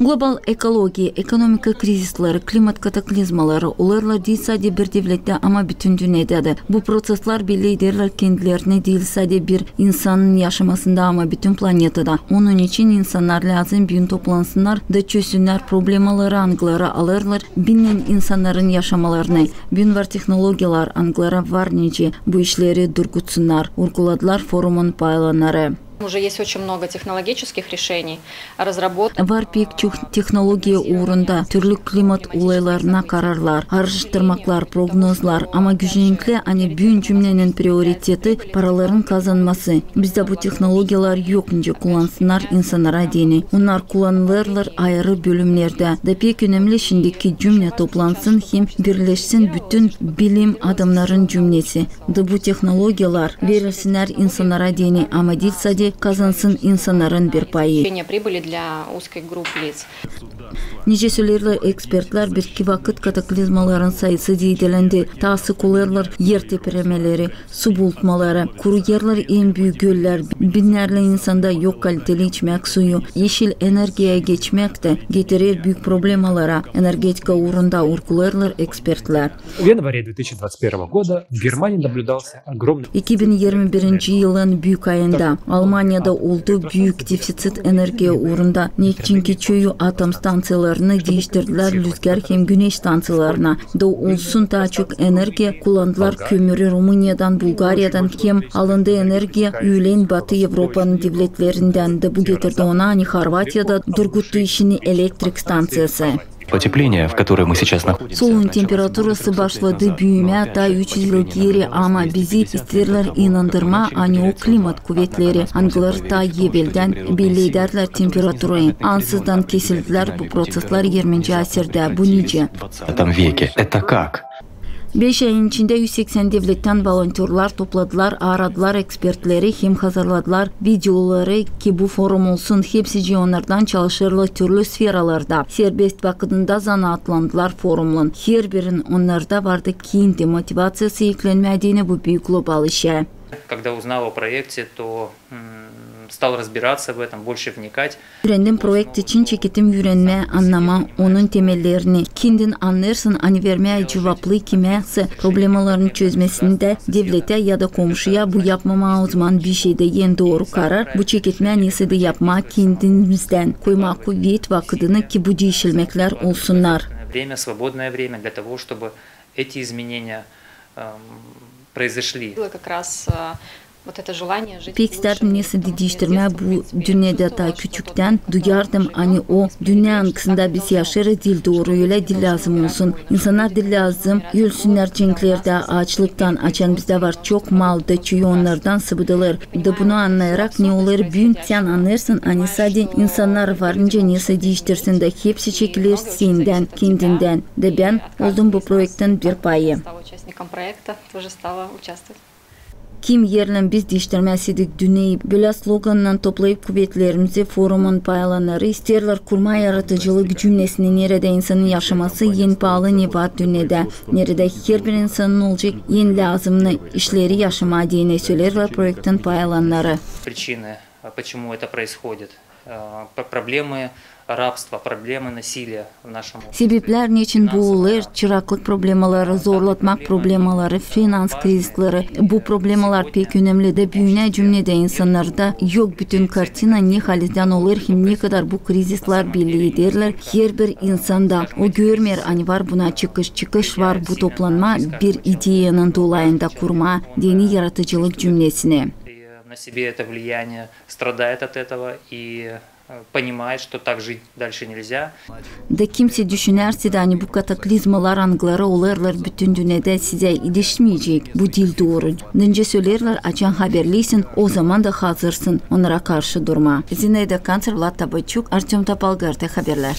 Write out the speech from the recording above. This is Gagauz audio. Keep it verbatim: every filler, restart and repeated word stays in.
Global ekologiya, ekonomika krizisleri, klimat kataklizmaları olêrlar diil sade bir devlettä, ama bütün dünnedä dä. Bu proţeslär belli ederlär kendilerini diil sade bir insanın yaşamasında, ama bütün planetada. Onun için insannar lääzım büün toplansınnar da çözsünnär problemaları, angıları alêrlar bindän insannarın yaşamalarını. Büün var tehnologiyalar, angıları var nicä bu işleri durgutsunnar, urguladılar forumun paylanları. Уже есть очень много технологических решений, разработок. Var pek çok tehnologiya uurunda, türlü klimat olaylarına kararlar, aaraştırmaklar, prognozlar, ama gücenlikli, ani büün cümnenin prioriteti paraların kazanması. Bizdä bu tehnologiyalar yok, nicä kullansınnar insannara deyni. Onnar kullanılêrlar ayırı bölümnerdä. Da pek önemli şindiki cümne toplansın hem birleşsin bütün bilim adamnarın cümnesi. Da bu tehnologiyalar verilsinnär insannara deyni, ama diil sade kazansın insannarın bir payı. Получение прибыли для узкой групп лиц. Nicä söleerlär ekspertlär, bir-iki vakıt kataklizmaların sayısı zeedelendi. Taa sık olêrlar er tepremeleri, su bulutmaları, kuruyêrlar en büük göllär, binnärlä insanda yok kaliteli içmäk suyu. Eşil energiyaya geçmäk dä getirer büük problemalara, energetika uurunda urgulêrlar ekspertlär. В январе две тысячи двадцать первого года в Германии наблюдался огромный İki bin irmi birinci yılın büük ayında Almaniyada oldu büük defiţit energiya uurunda. Neçinki çoyu atom stanţiyalarını diiştirdilär lüzgär hem güneş stanţiyalarına. Da olsun taa çok energiya kullandılar kömürü Rumıniyadan, Bulgariyadan, hem alındı energiya üülen Batı Evropanın devletlerindän. Da bu getirdi ona, ani Horvatiyada durguttu işini elektrik stanţiyası. Потепление, в которой мы сейчас находимся, Solun temperaturası başladı büümää taa üç üz yıl geeri, ama bizi isteerlär inandırmaa, ani o klimat kuvetleri, angıları taa eveldän belli edärlär temperaturayı, ansızdan kesildilär bu proţeslär irminci asirdä. Bu nicä? В двадцатом веке. Это как? Beş ayın içindä üz seksän devlettän volontörlar topladılar, aaradılar ekspertleri hem hazırladılar videoları, ki bu forum olsun. Hepsicii onnardan çalışêrlar türlü sferalarda. Serbest vakıdında zanaatlandılar forumlan. Herbirin onnarda vardı kendi motivaţiyası eklenmää deyni bu büük global işä. Когда узнал о проекте, то, м, стал разбираться в этом, больше вникать. Üürendim proekt için, çeketim üürenmää, annamaa onun temellerini. Kendin annêêrsın, ani vermää cuvaplı kimäsä problemalarını çözmesindä devletä ya da komşuya, bu yapmamaa o zaman bişey dä en dooru karar. Bu çeketmää nesoy da yapmaa kendimizdän, koymaa kuvet vakıdını, ki bu diişilmeklär olsunnar. Время, свободное время для того, чтобы эти изменения, эм, произошли. Было как раз, э, вот это желание жить лучше. Pek isteerdim nesoy da diiştirmää bu dünnedä. Taa küçüktän duyardım, ani o dünnä, angısında biz yaşêêrız, diil dooru, ölä diil lääzım olsun. İnsannar diil lääzım ölsünnär cenklerdä, aaçlıktan, açan bizdä var çok mal da çoyu onnardan sıbıdılêr. Da bunu annayarak, ne olêr büün, sän annêêrsın, ani sade insannar var nicä nesoy diiştirsin, da hepsi çekiler sendän, kendindän. Da bän oldum bu proektin bir payı. Стала участником проекта, тоже стала участвовать. Kim erlän biz diiştirmäseydik dünneyi? Bölä slogannan toplayıp kuvetlerimizi, forumun paylanları isteerlär kurmaa yaradıcılık cümnesini, neredä insanın yaşaması en paalı, ne var dünnedä, neredä herbir insanın olacek en lääzımnı işleri yaşamaa deyni, söleerlär proektin paylanları. Причины, а, почему это происходит. Э, про-, проблемы рабства, проблемы насилия в нашем обществе. Sebeplär, neçin bu olêr, çıraklık problemaları, zorlatmak problemaları, finans krizisleri. Bu problemalar pek önemli da büünä cümnedä insannarda yok bütün kartina, ne halizdän olêr hem ne kadar bu krizislär belli ederlär herbir insanda. O görmeer, ani var buna çıkış. Çıkış var bu toplanmaa, bir ideyanın dolayında kurmaa deyni yaradıcılık cümnesini. На себе это влияние, страдает от этого и, э, понимает, что так жить дальше нельзя. Da kimsey düşünärse dä, ani bu kataklizmalar, angıları olêrlar bütün dünnedä, sizä ilişmeyecek, bu diil dooru. Nicä söleerlär, açan haberliysin, o zaman da hazırsın onnara karşı durmaa. Zinaida Kanţer, Vlad Tabaçuk, Artem Tapalgar, T Haberlär.